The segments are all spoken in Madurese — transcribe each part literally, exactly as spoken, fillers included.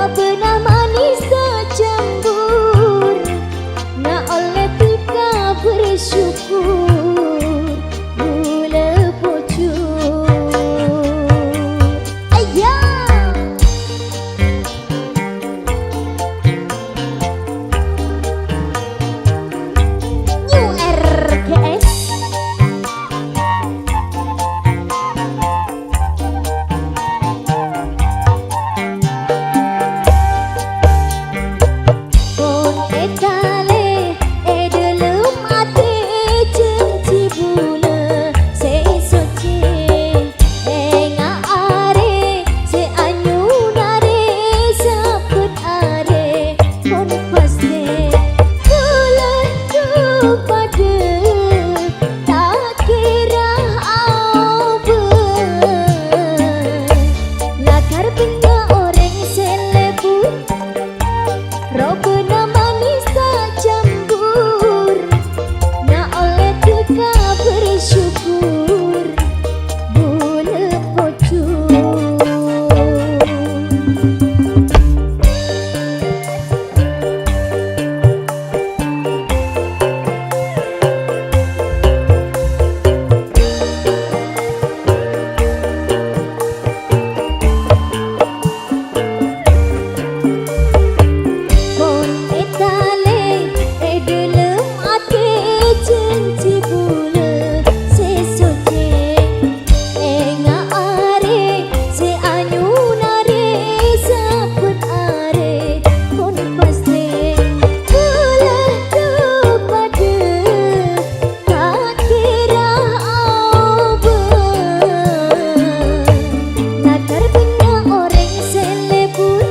Bâna manis tacampur, na' ollè dhika bersyukur, bulâ pojhur. Ayo! New R G S. Pon ètalè è dhâlem atè, jhânjhi bulâ sè socè. Enga' arè sè anyonarè, sabbhân arè pon pastè. Bulâ du padâ ta' kèra aobâ. Lakar bânnya' orèng sè lebur, robâna manis tacampur. Na' ollè dhika bersyukur, bulâ pojhur. Pon ètalè è dhâlem atè, jhânjhi bulâ sè socè. Enga' arè sè anyonarè, sabbhân arè pon pastè. Bulâ du padâ ta' kèra aobâ. Lakar bânnya' orèng sè lebur,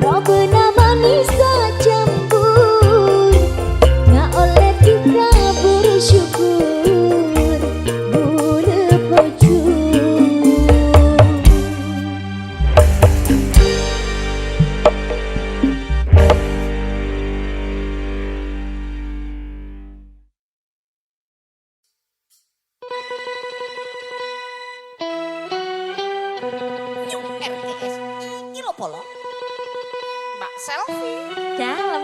robâna manis tacampur. Nga' ollè dhika bersyukur, bulâ pojhur. New R G S, iki lho, Polo. Mbak Selfie. Dalem.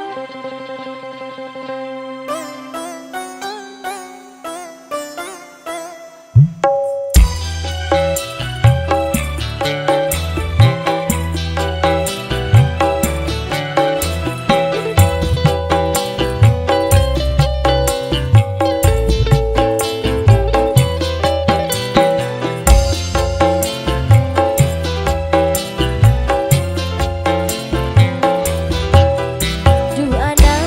Du ana'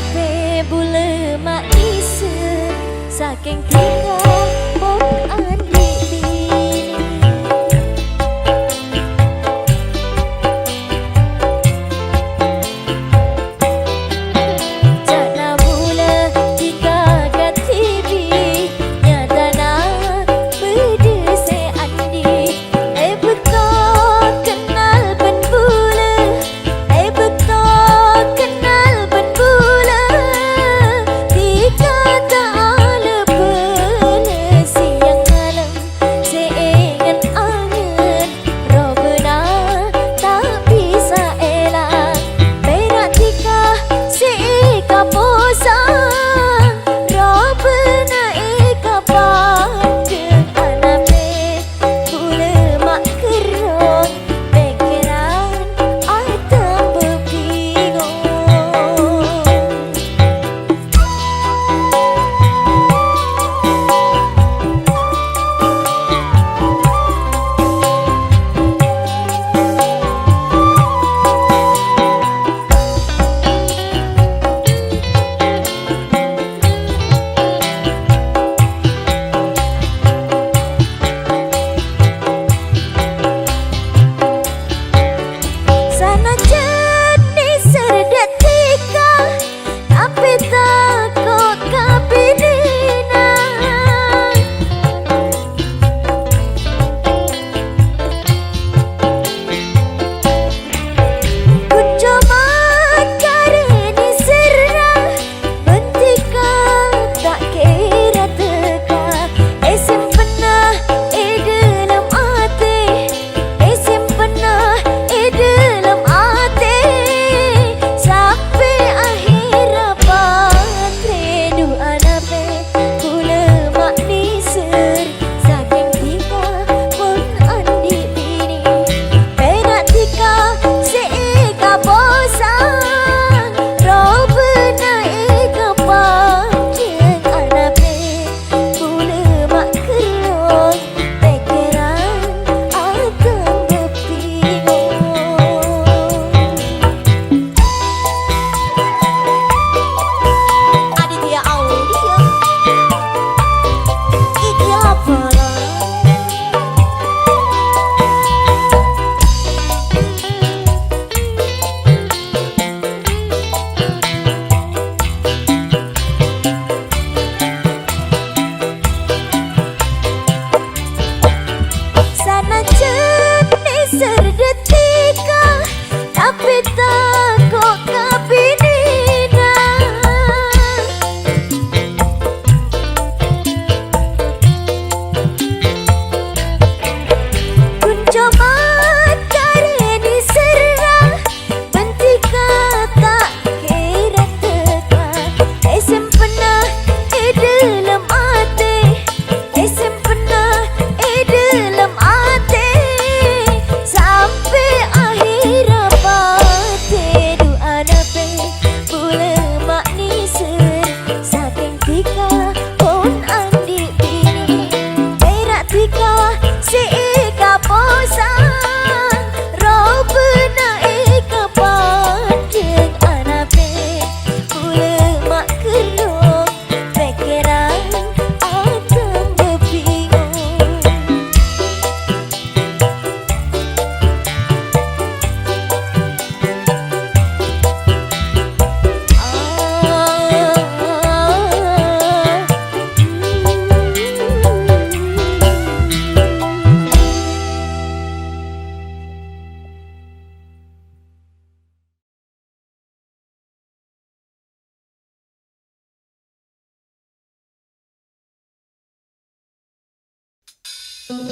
New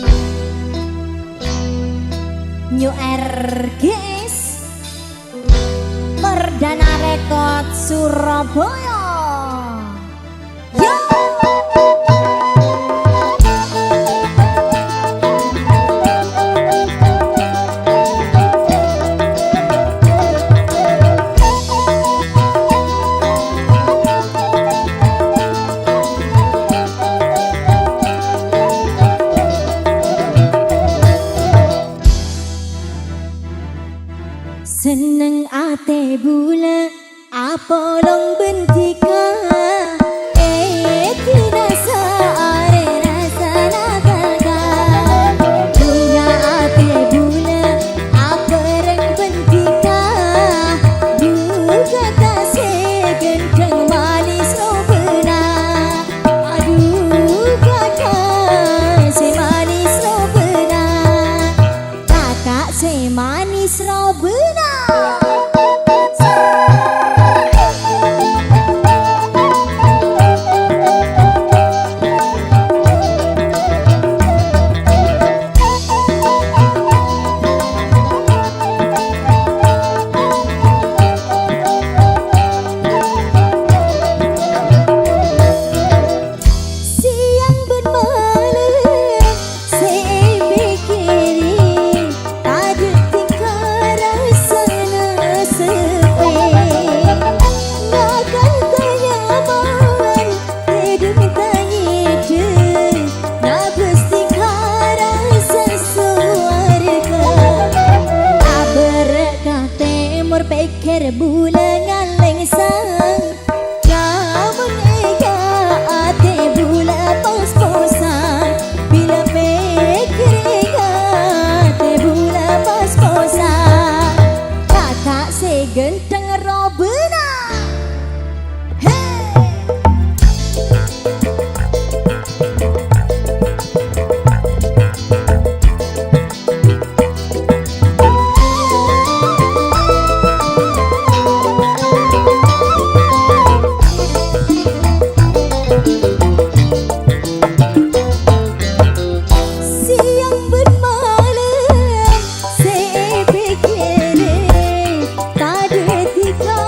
R G S Perdana Record Surabaya. Yo! Senneng atè bulâ apolong bân dhika, è dinasa arèna sanadhâka. Dhunnya atè bulâ abhâreng bân dhika, dhu kakasè ghântheng manis robâna. Adhu kakasè manis robâna. Kaka' sè manis robâna. Sèyang bân malem sè èpèkkèrè, tadâ' dhika rassana sapè. Ngakan kanyaman, tèdung tanyèdhâ, nabâs dhika rassa sowarghâ. Abârâ' ka tèmor, pèkkèr bulâ ngalèngsang. Nyamana atè bulâ pos-posan, bilâ pèkkèrè atè bulâ pos-posan. Kaka' sè ghântheng robâna. He! Sèyang bân malem sè èpèkkèrè, tadâ' dhika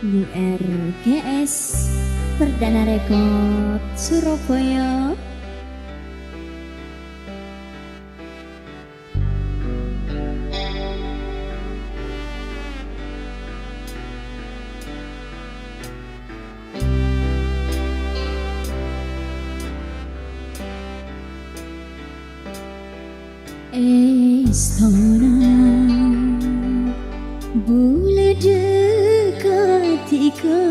U R G S, Perdana Record, Surabaya. Èstona bulâ dhâ' ghântèka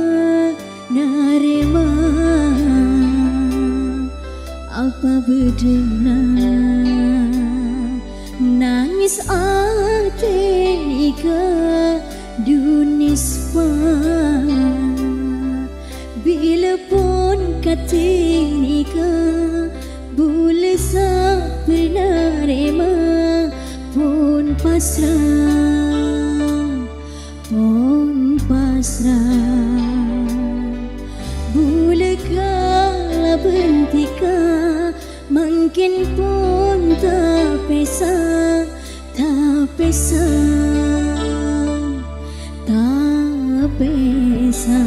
narèma apa bâdâna nangès atè nèka dhu nèspa. Bilâ pon kadhi nèka, bulâ sabbhân narèma pon pasra, pon pasra. Bulâ kalabân dhika, mangkèn pon tapèsa, tapèsa, tapèsa.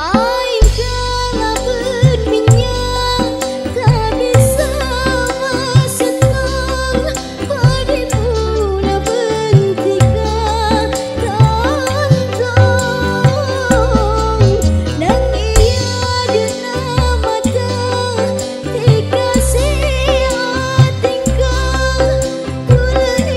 Aèng kalabân mènnya' ta' bisa masenneng, padâ bulâ bân dhika tantong. Nangèng è adâ'na mata dhika sè atèngka, bulâ è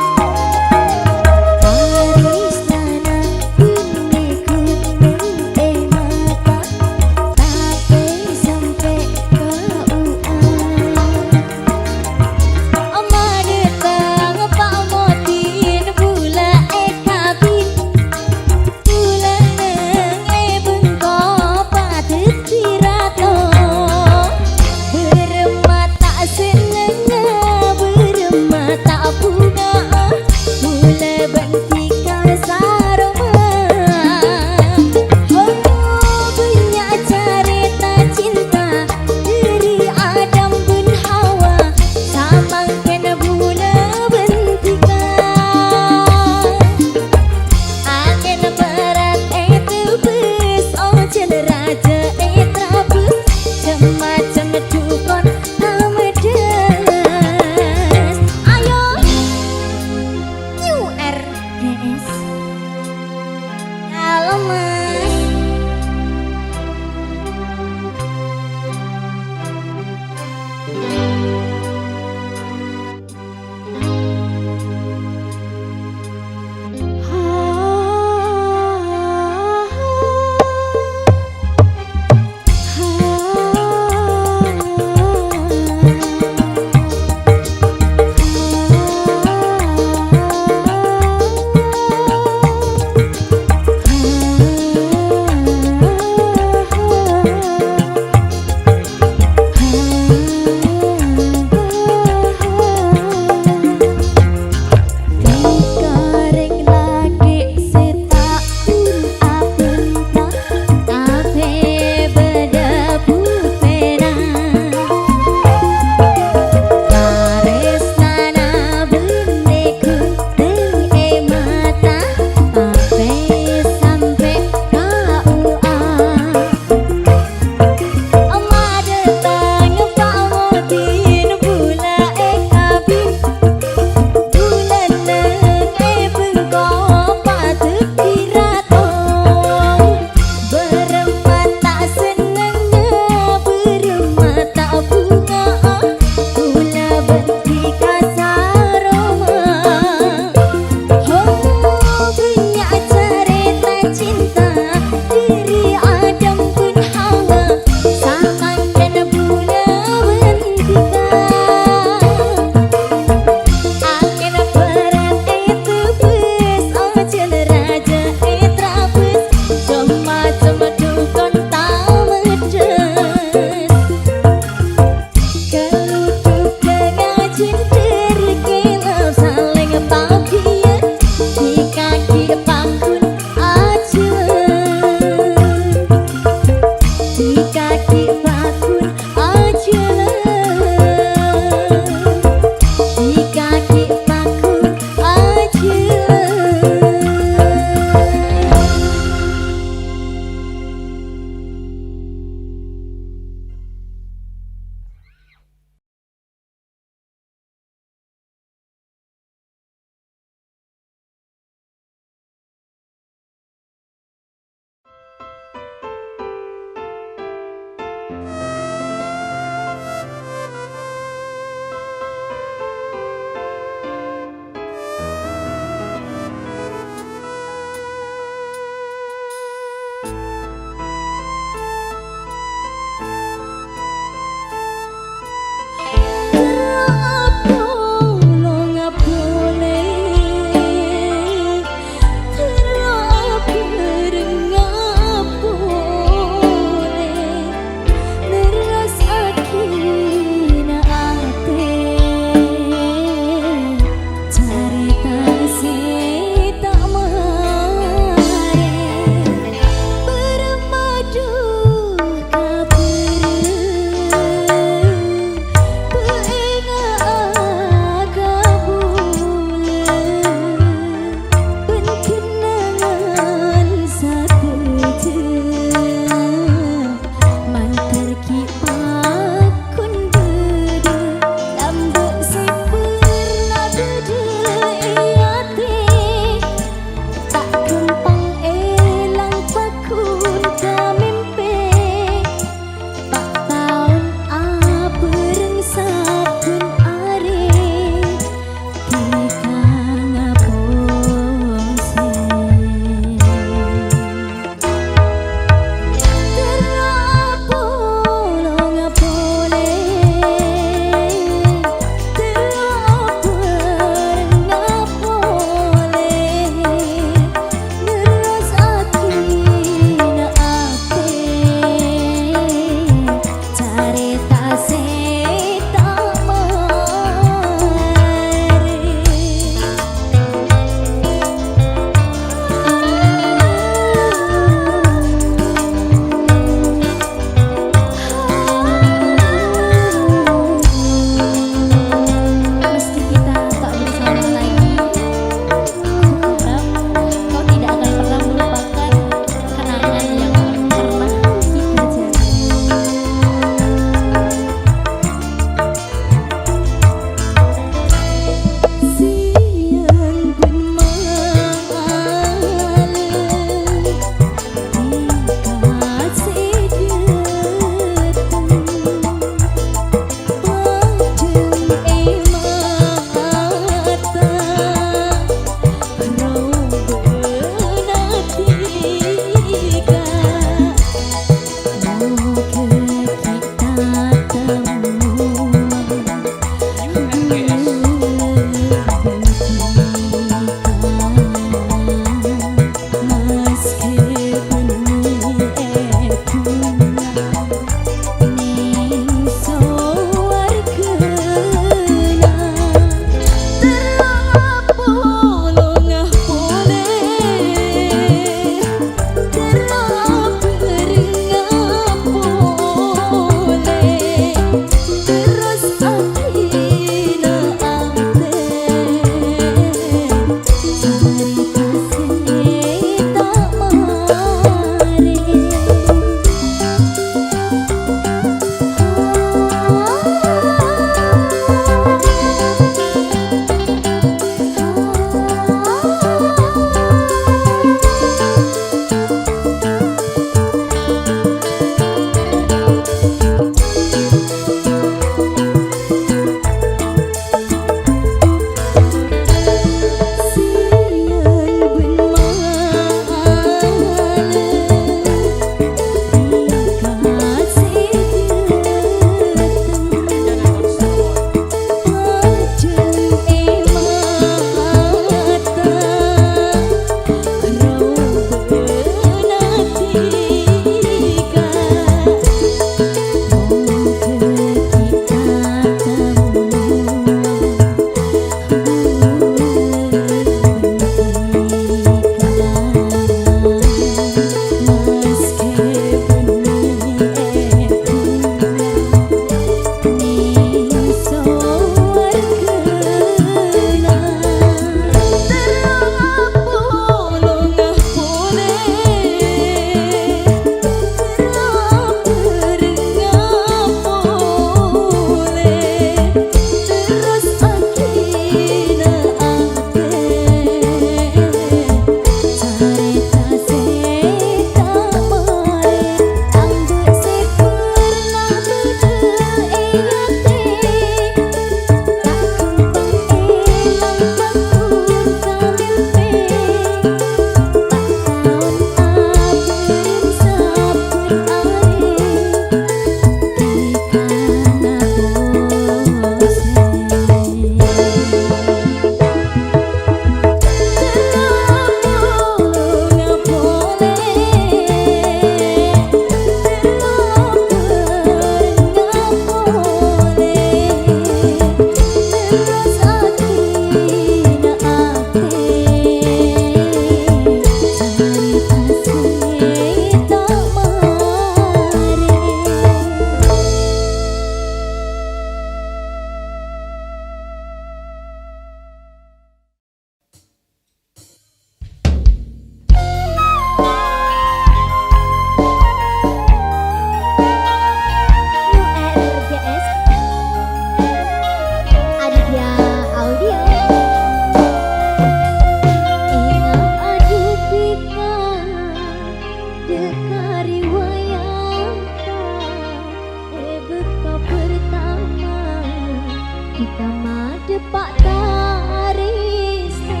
Dhika madheppa' tarèsna.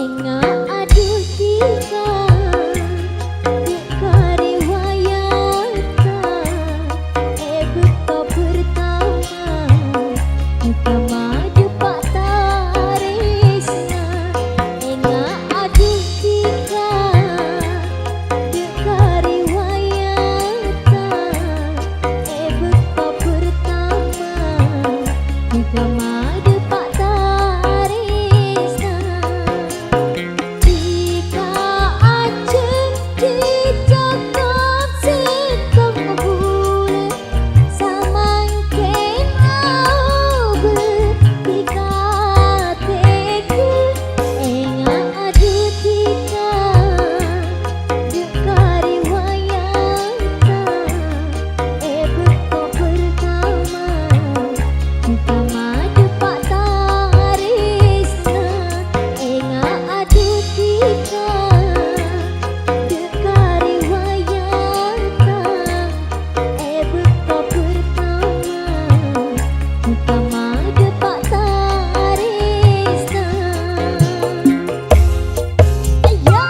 Enga' adhu dhika, dhika riwayata, e bâkto pertama, dhika madheppa' tarèsna. Enga' adhu dhika, dhika riwayata, e bâkto pertama, dhika madheppa' tarèsna. Dhika ajhânjhi cokop sèttong bulân, samangkèn aobâ dhika tèghâ. Enga' adhu dhika, dhika riwayata, e bâkto pertama, dhika madheppa' tarèsna. Enga' adhu dhika, dhika riwayata, e bâkto pertama, dhika madheppa' tarèsna. Ayo!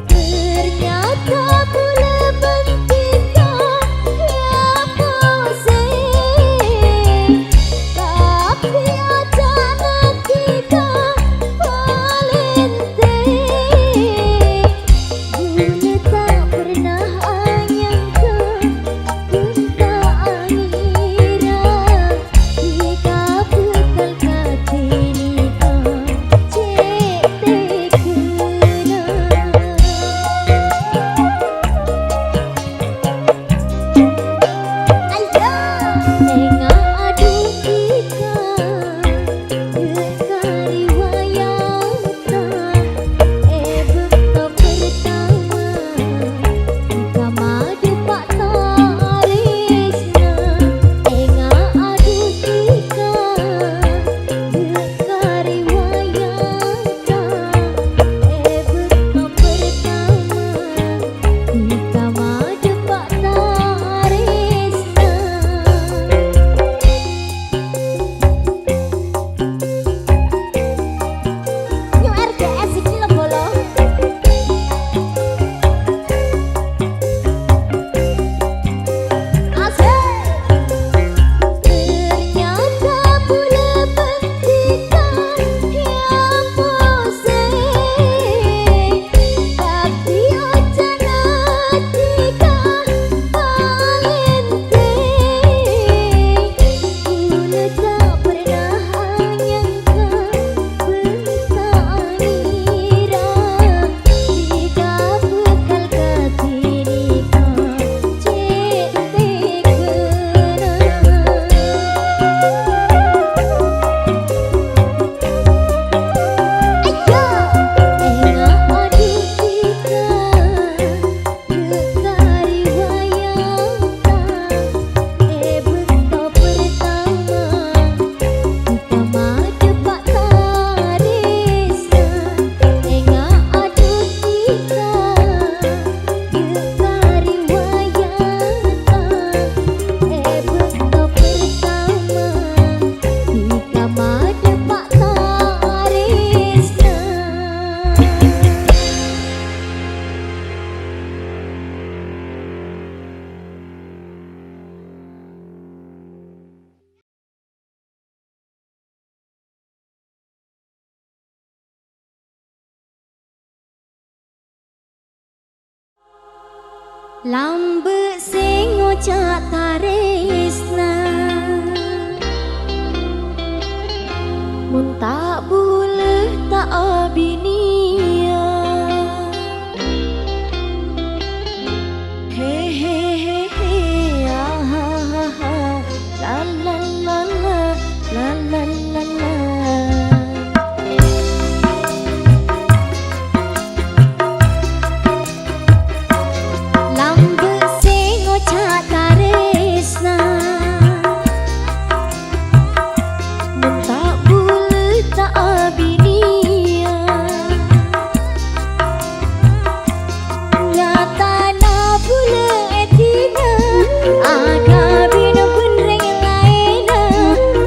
Ternyata bulân dhika ya posèng, tapè oca'na dhika palèntèng. Bulâ ta' pernah anyangka, bân ta' angira, dhika bhâkal kadhi nèka cè' tèghâna. Ayo, enga' adhu dhika, dhika riwayata, e bâkto pertama, dhika madheppa' tarèsna. Enga' adhu dhika, dhika riwayata, e bâkto pertama, dhika madheppa' tarèsna. New R G S iki lho, Bolo. Asik. Ternyata bulâ bân dhika ya posèng, tapè oca'na dhika palèntèng. Bulâ ta' pernah anyangka, bân ta' angira, dhika bhâkal kadhi nèka cè' tèghâna. Ayo, enga' adhu dhika, dhika riwayata, e bâkto pertama, dhika madheppa' tarèsna. Enga' adhu dhika, dhika riwayata, e bâkto pertama, dhika madheppa' tarèsna. Lambâ' sè ngoca' tarèsna. Mon Ta' bulâ ta' abinèya. He, he, he, he, ah, ha, ha, ha. La, la, la, la, la, la, la, la. Lambâ' sè ngoca' tarèsna, mon ta' bulâ ta' abinèya. Nyatana bulâ è dinna, akabin bân rèng laènna.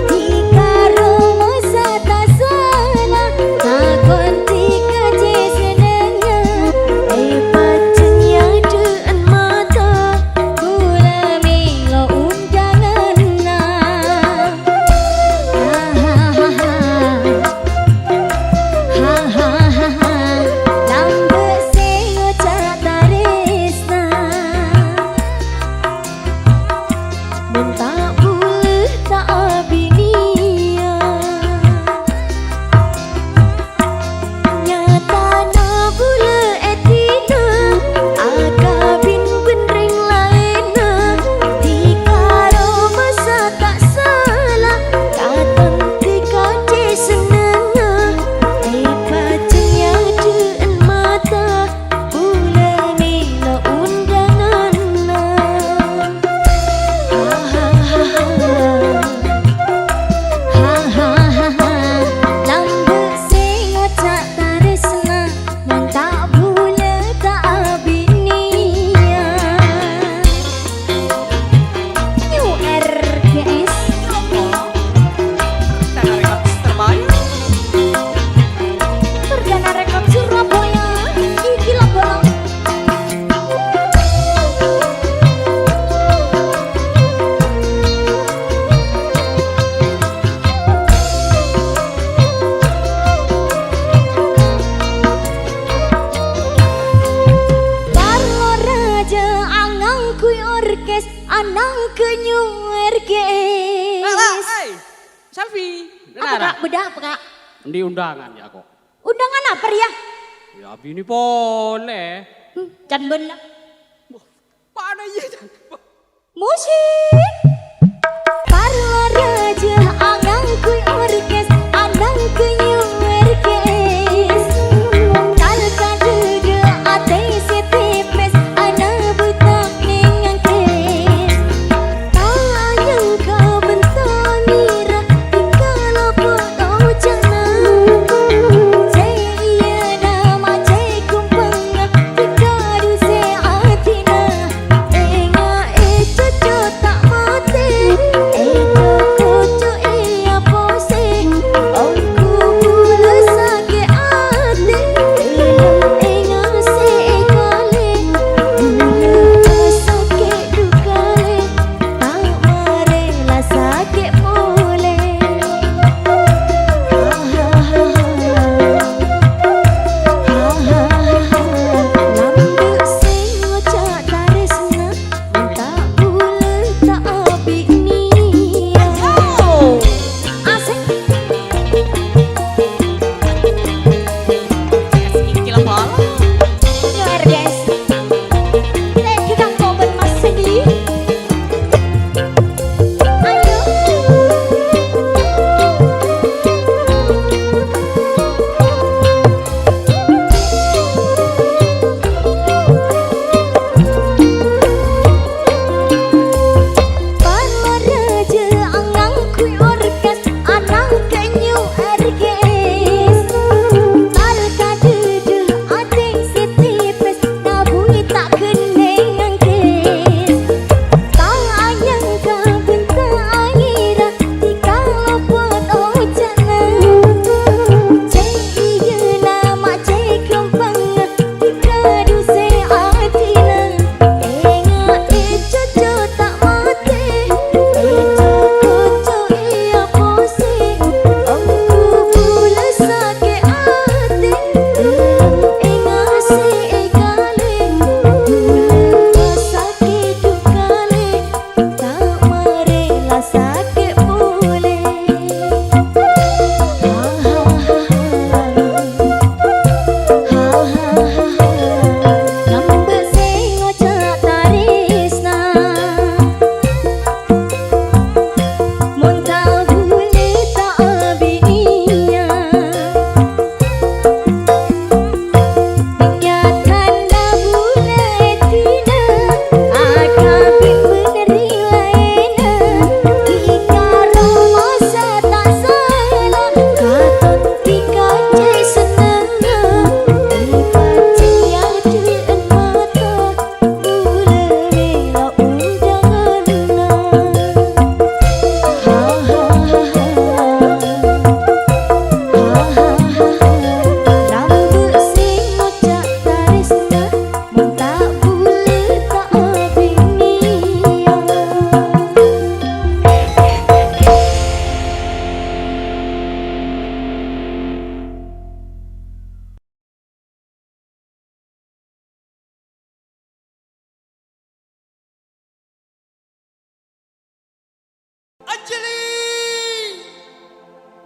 Dhika roma sa ta' sala, ta' kontè ka cè' sennengnga. È pajheng è adâ'ân mata, bulâ mèlo undanganna. Ha, ha, ha, ha. Ha, ha, ha, ha. Lambâ' sè ngoca' tarèsna, mon ta' bulâ ta' abinèya. Nyatana bulâ è dinna, akabin bân rèng laènna. Dhika roma sa ta' sala, katantè ka cè' sennengnga. È pajheng è adâ'ân mata, bulâ mèlo undanganna. Ha, ha, ha, ha. Ha, ha, ha, ha. Lambâ' sè ngoca' tarèsna, mon ta' bulâ ta' abinèya. New R G S. Perdana Records terbaik. Perdana Records Surabaya. Iki lho, Bang. Parlo rajâ angangghuy orkes, anangghuy New R G S. Eh, eh, eh. Selfie. Apa, Kak? Bâdâ apa, Kak? Endi undangan ya kok? Undangan apa, ya? Ya, abinè polè. Hmm, can bân la. Wah, pana iyâ, can. Musik. Parlo rajâ angangghuy orkes, anangghuy New R G S. Tal kadâdâ atè sè tèpès, ana buta nèng angkès. Ta' nyangka bân ta' ngira, dhika lopot oca'na. Sè iyâ nama cè' kompengnga, dhika dhusè atèna. Enga' è cocco ta' matè, è cocco è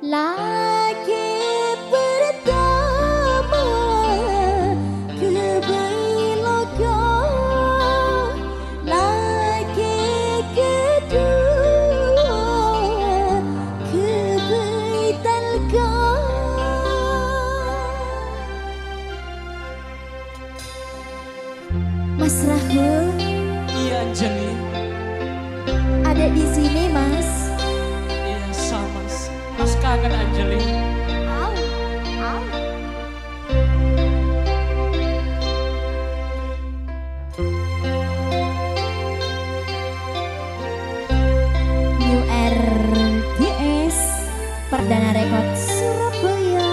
Lakè partama ghâbây loka, lakè kedua ghâbây talka. Mas Rahul. Iya, Anjali. Ada di sini, Mas. Iya, sama. Mas kangen, Anjali. Au, au. New R D S, Perdana Record Surabaya.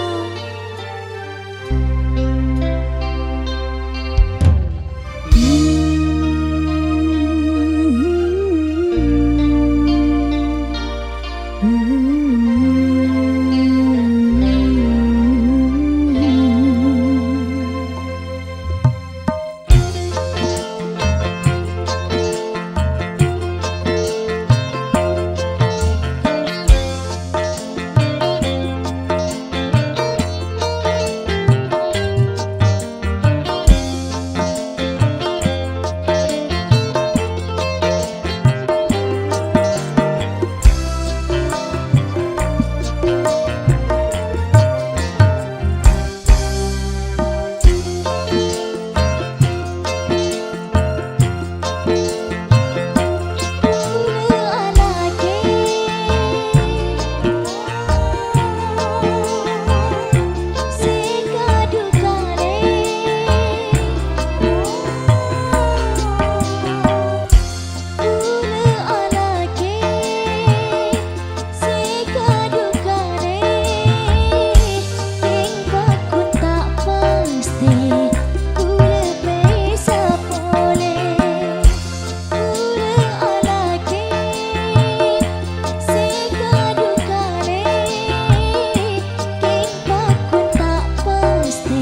Kaulâ alakè sè kadhukanè, kèng pagghun ta' pastè, kaulâ pèsa polè. Kaulâ alakè sè kadhukanè, kèng pagghun ta' pastè,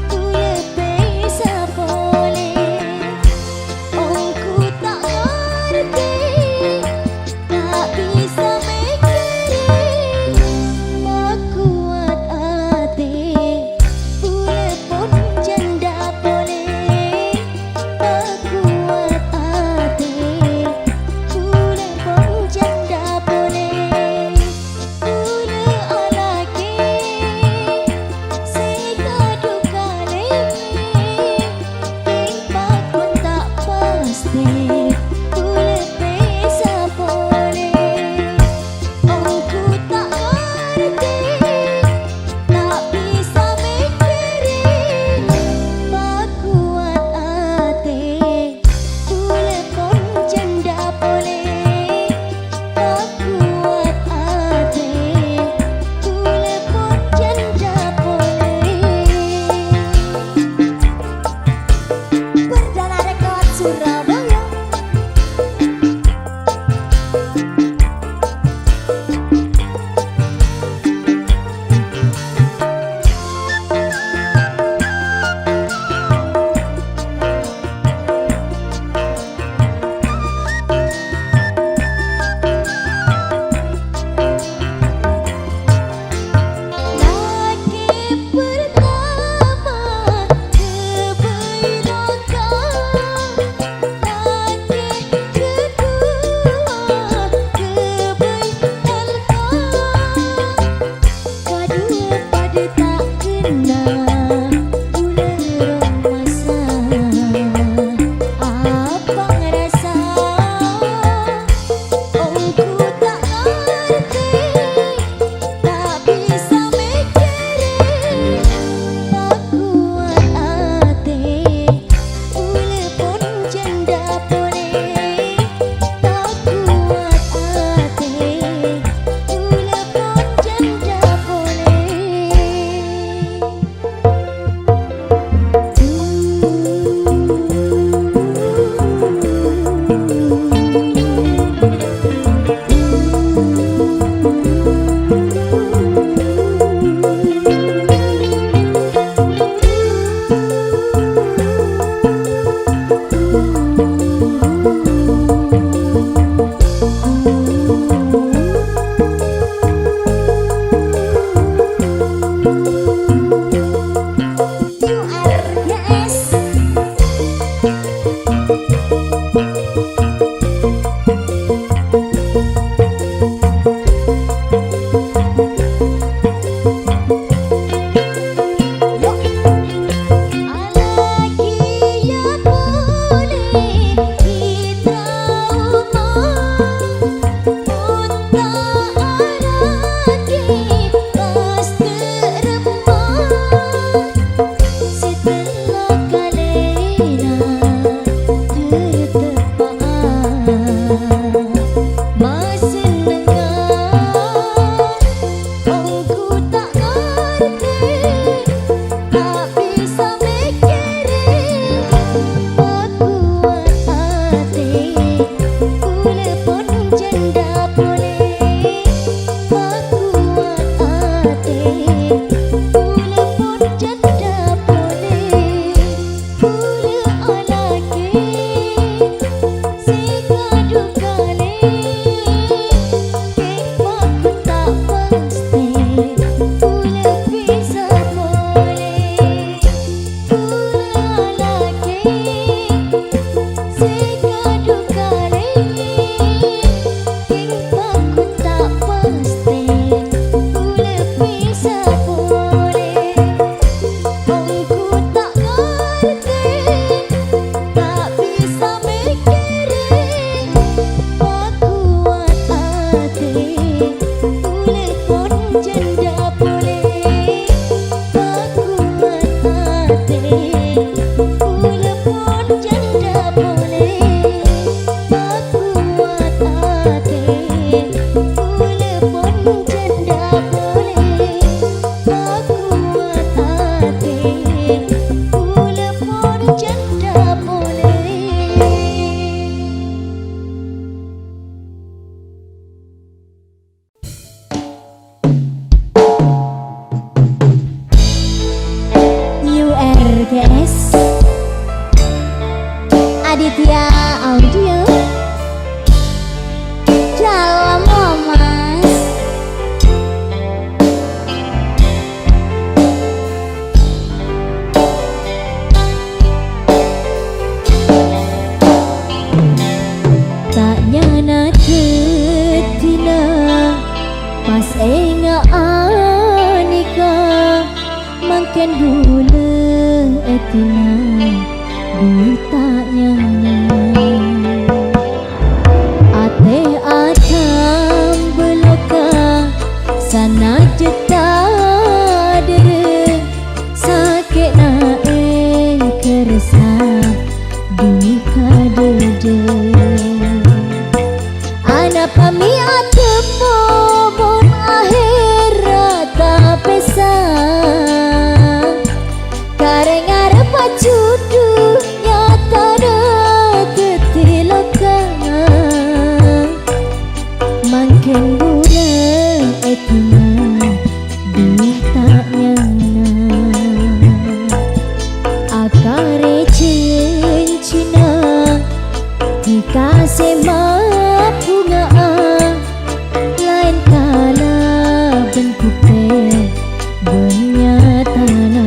kaulâ pèsa polè. Ongghu ta' ngartè, ta' bisa mèkkèrè, makowat atè, kaulâ pon jhândhâ polè, makowat atè, kaulâ pon jhândhâ polè. Kaulâ alakè sè kadhukanè, kèng pagghun ta' pastè, kaulâ pèsa polè. Ongghu ta' ngartè, ta' bisa mèkkèrè, makowat atè, kaulâ pon jhândhâ polè. Makowat atè, kaulâ pon jhândhâ polè. Perdana Record Surabaya. Lakè pertama ghâbây loka, lakè kedua ghâbây talka. Kadhuwâ padâ ta' kenna, bulâ romasa apa ngrasa. Ongghu ta' ngartè, ta' bisa mèkkèrè, pakowat atè. Kaulâ pon jhândhâ polè, pakowat atè, kaulâ pon jhândhâ polè. New R G S. Ongghu ta' ngartè, ta' bisa mèkkèrè, pakowat atè, kaulâ pon jhândhâ polè, pakowat atè, kaulâ pon jhândhâ polè. Kaulâ alakè sè kadhu kalè, kèng pakowat ta' pastè, kaulâ bisa polè. Kaulâ alakè sè kadhu kalè, kèng pakowat ta' pastè, kaulâ bisa polè. Ongghu ta' ngartè, ta' bisa mèkkèrè, pakowat atè, kaulâ pon jhândhâ polè. Pakowat atè, kaulâ pon jhândhâ polè. Pakowat atè, kaulâ pon jhândhâ polè. Pakowat atè, kaulâ pon jhândhâ polè. U R G S, Aditya Audio, Dalam Lomas. Ta' nyana dhâddhina, pas ènga' anèka, mangkèn bulâ èdina, dhu ta' nyana. Atè atambâ loka, sanajjhân ta' dârâ, sakè'na èkersa, dhu kadhâdhâ. Anapa mè' atemmo mon ahèrra ta' pèsa? Karè ngarep jhudhu nyatana dhâddhi loka. Mangkèn bulâ èdina, dhu ta' nyana. Akarè jhânjhina, dhika sè mabhunga'a, laèn kalabân bhuktè bân nyatana.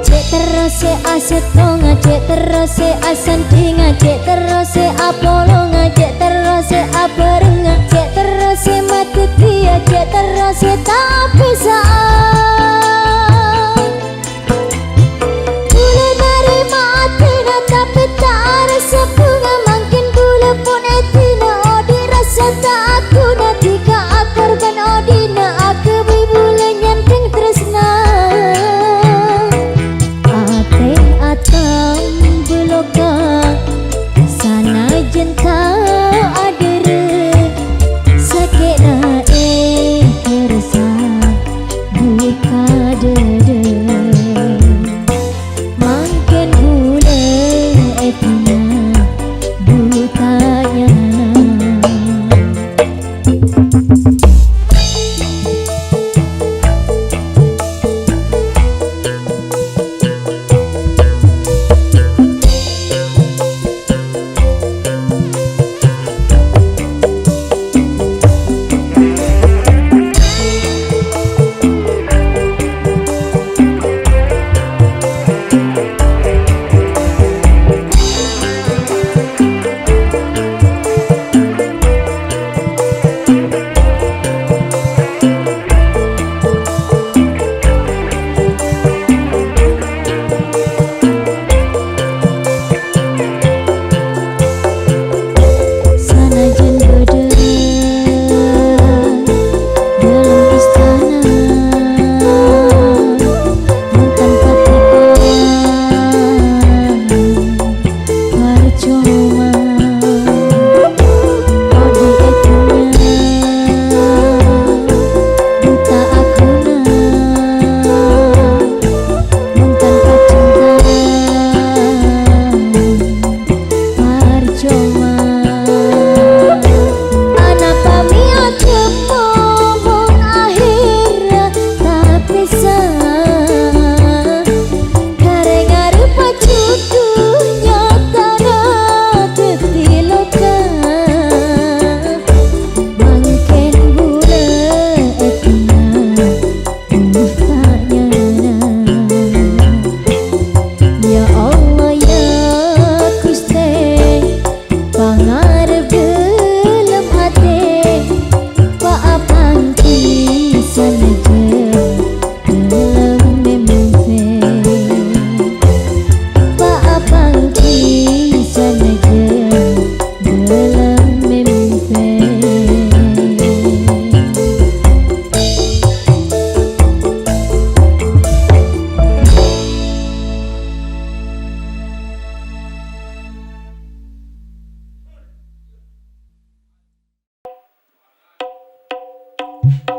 Cè' terro sè asettonga, cè' terro sè asandhinga, cè' terro sè apolonga, cè' terro sè abhârengnga, cè' terro sè madhâddhiyâ, cè' terro sè tapèsa'a. Bulâ narèma atèna, tapè ta' arassa bhunga, mangkèn bulâ pon èdina, odi' rassa ta' aghuna, dhika akorbhân odhi'na, aghâbây bulâ nyandhâng trèsna. Atè atambâ loka, sanajjhân ta' adârâ, sakè'na èkersa, dhu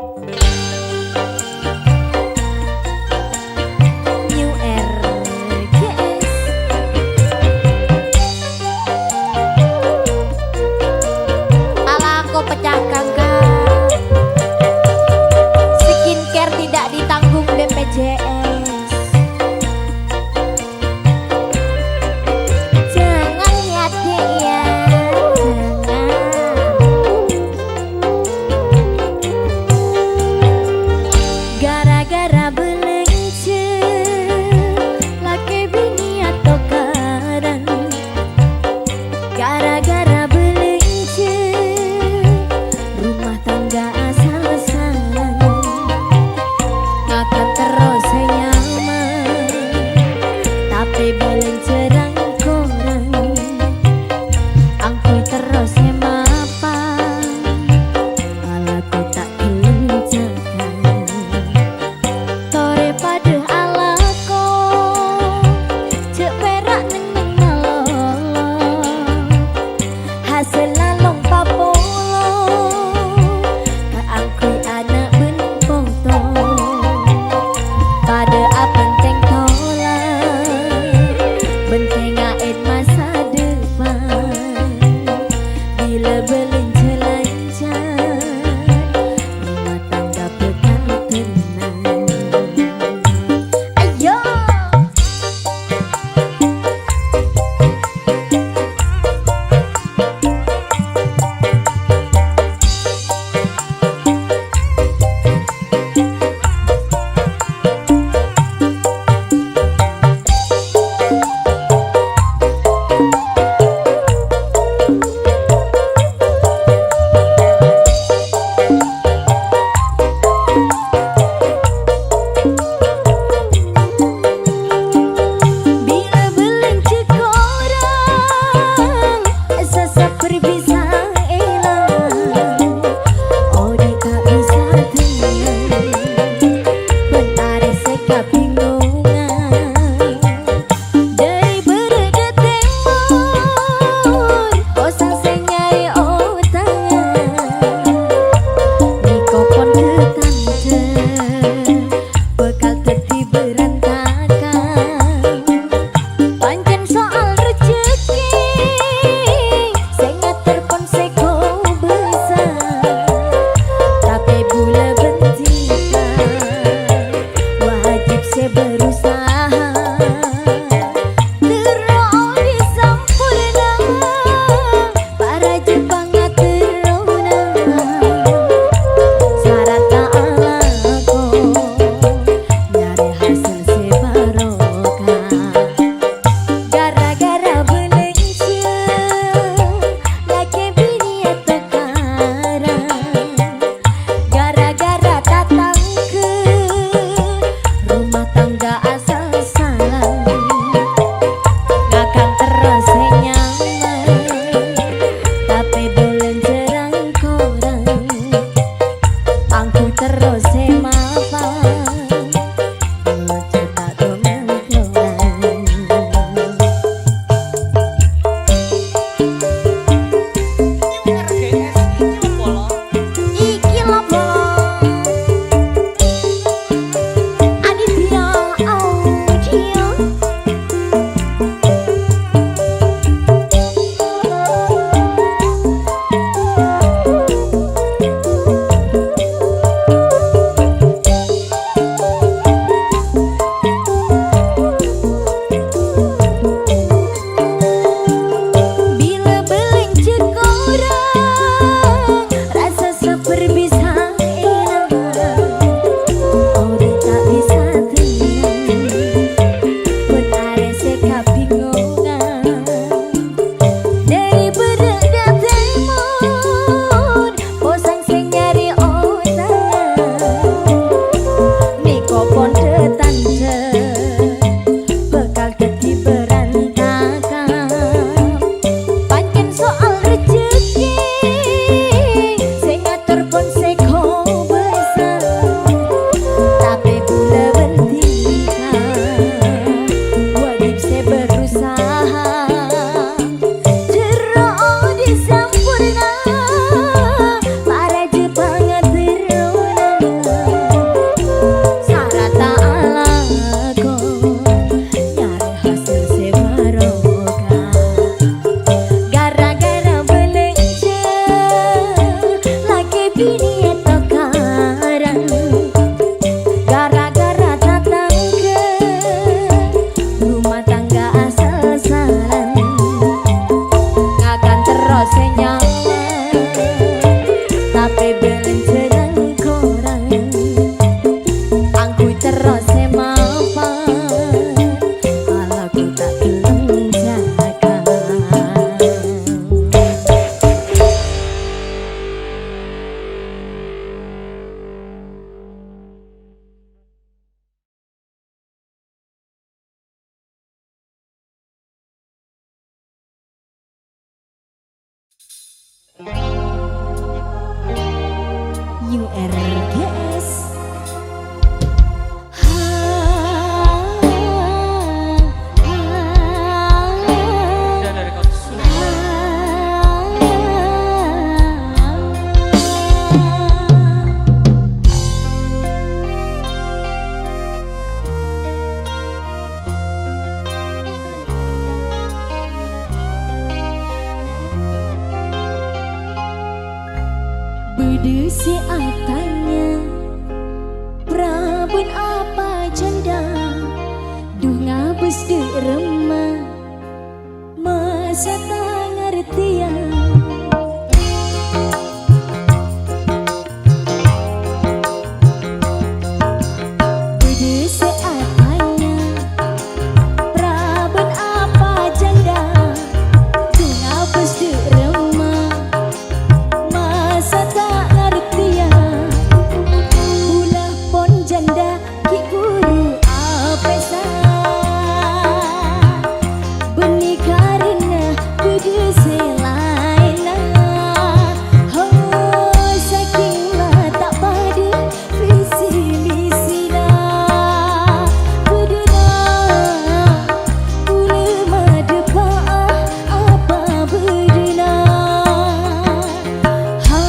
New R G S. Alako pecah kangkang. Skincare tidak ditanggung B P J S. Jangan ya, Dek, ya. Jangan. U R G S. Bâdâ sè atanya, "Prabân apa jhândhâ? Dhu ngabâs dâ' remma, masa ta' ngartèya?" Bâdâ sè atanya, "Prabân apa jhândhâ? Dhu ngabâs dâ' remma, masa ta' ngartèya?" Bulâ pon jhândhâ ghi' bhuru apèsa. Bânnè karèna bâdâ sè laènna. Ho, sakèng la ta' padâ visi misina. Bâdâna, bulâ madhâpa'a apa bâdâna. Ha,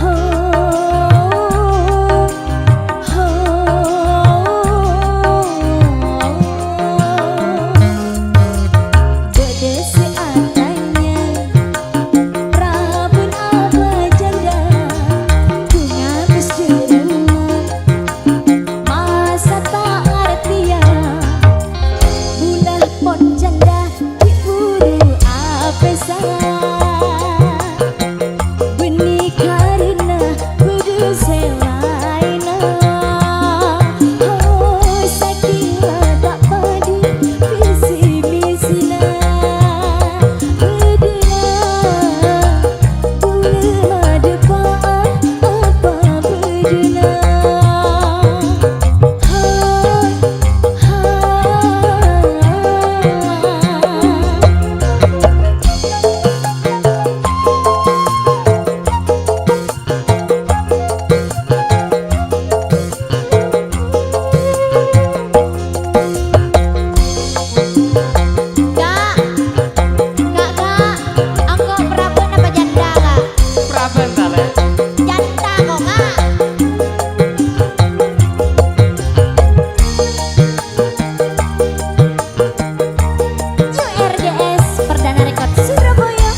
ha, ha, ha. Bâdâ sè atanya, "Prabân apa jhândhâ? Dhu ngabâs dâ' remma, masa ta' ngartèya?" Bulâ pon jhândhâ ghi' bhuru apèsa. Bânnè karèna bâdâ sè laènna. Oh, sakèng la ta' padâ visi misina. Bâdâna, bulâ madhâpa'a apa bâdâna. Kak, Kak, Kak, engko' prabân apa jhândhâ, Kak? Prabân, ta, Lè'? Jhândhâ, kok, Kak. U R G S Perdana Record Surabaya.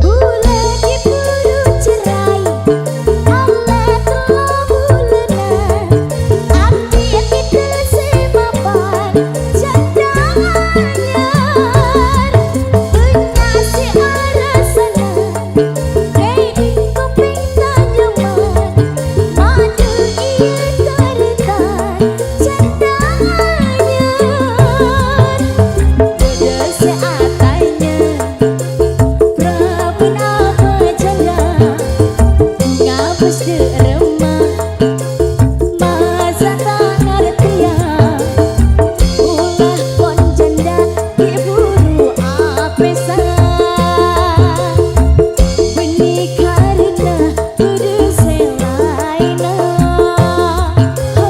Bulâ ghi' bhuru cerai, Allah tello bulâna. Andi' kita sè mapan, jhândhâ anyar. Bânnya' sè arasana. Kèdhing kopèng ta' nyaman, madâ iyâ tarètan, jhândhâ anyar. Bâdâ sè atanya, "Prabân apa jhândhâ? Ngabâs dâ' remma, masa ta' ngartèya?" Bulâ pon jhândhâ ghi' bhuru apèsa. Bânnè karèna bâdâ sè laènna. Ho,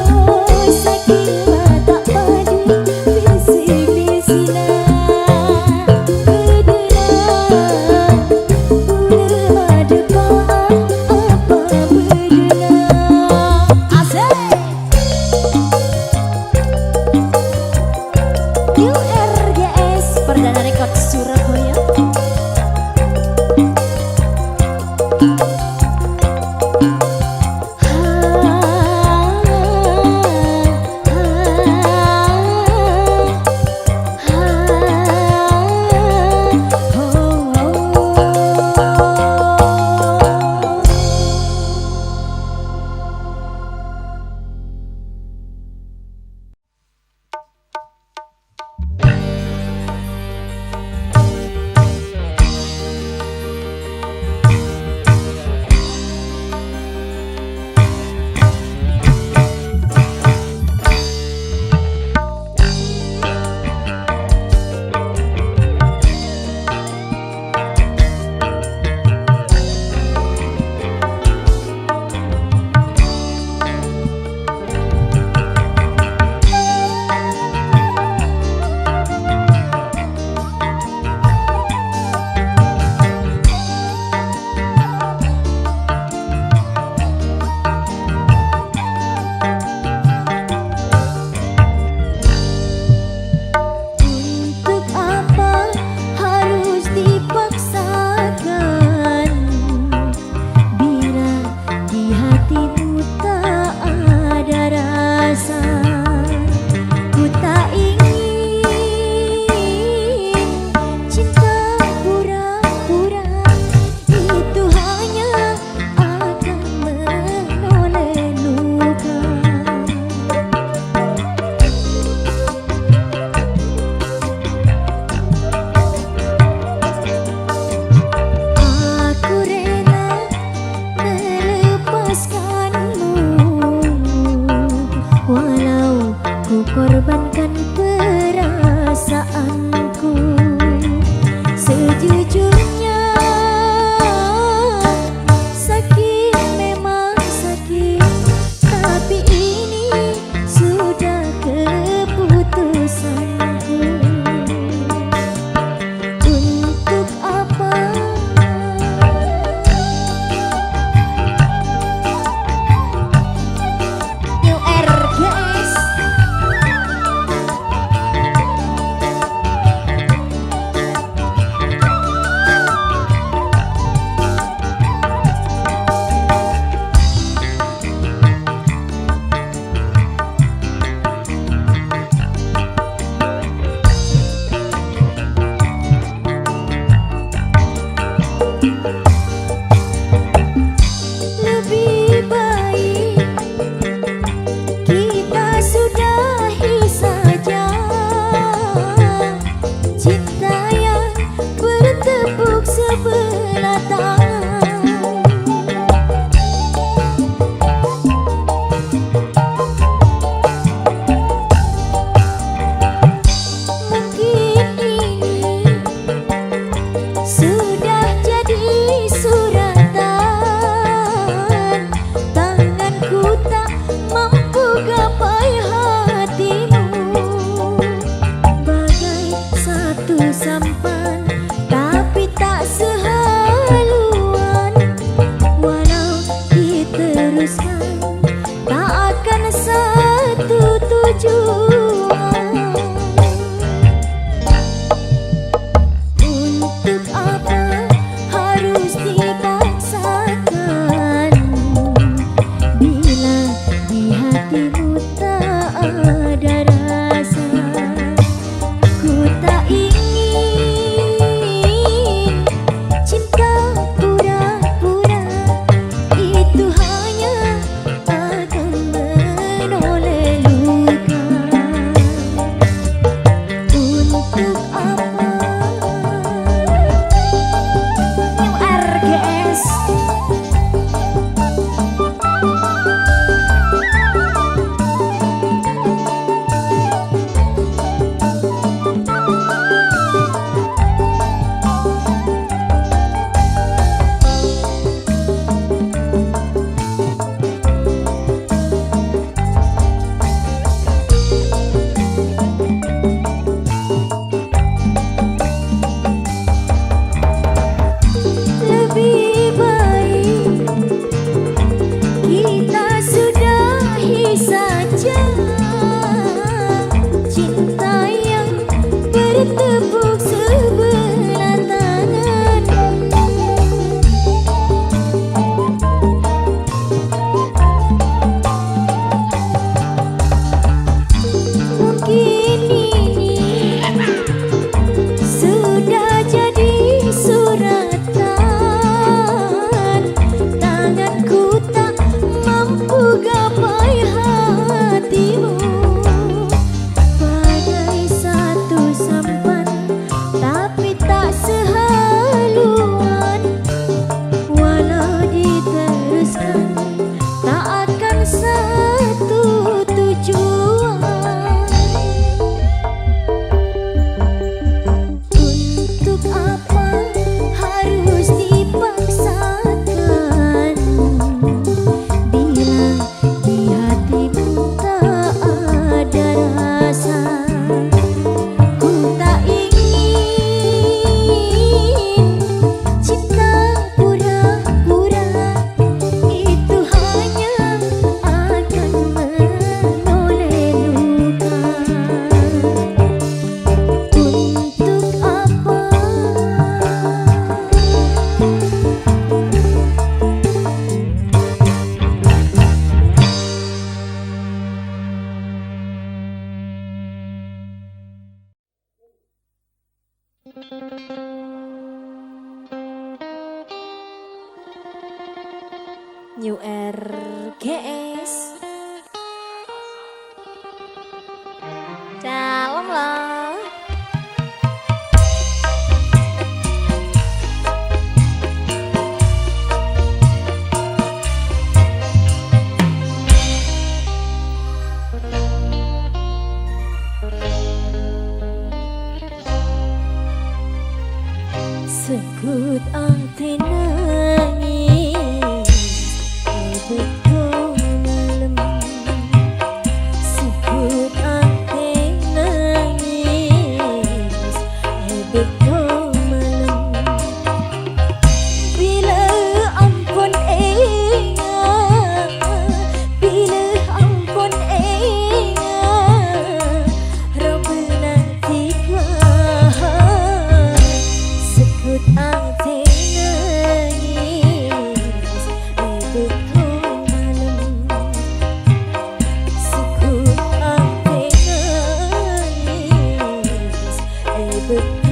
sakèng la ta' padâ visi misina. Bâdâna, bulâ madhâpa'a apa bâdâna. Asik! U R G S Perdana Record Surabaya. New R G S. Dalem, lo. Seggut atè nangès è bâkto malem. Seggut atè nangès è bâkto malem. Bilâ ampon enga', bilâ ampon enga', rabbhâna dhika. Seggut atè nangès è bâkto malem. Seggut atè nangès è bâkto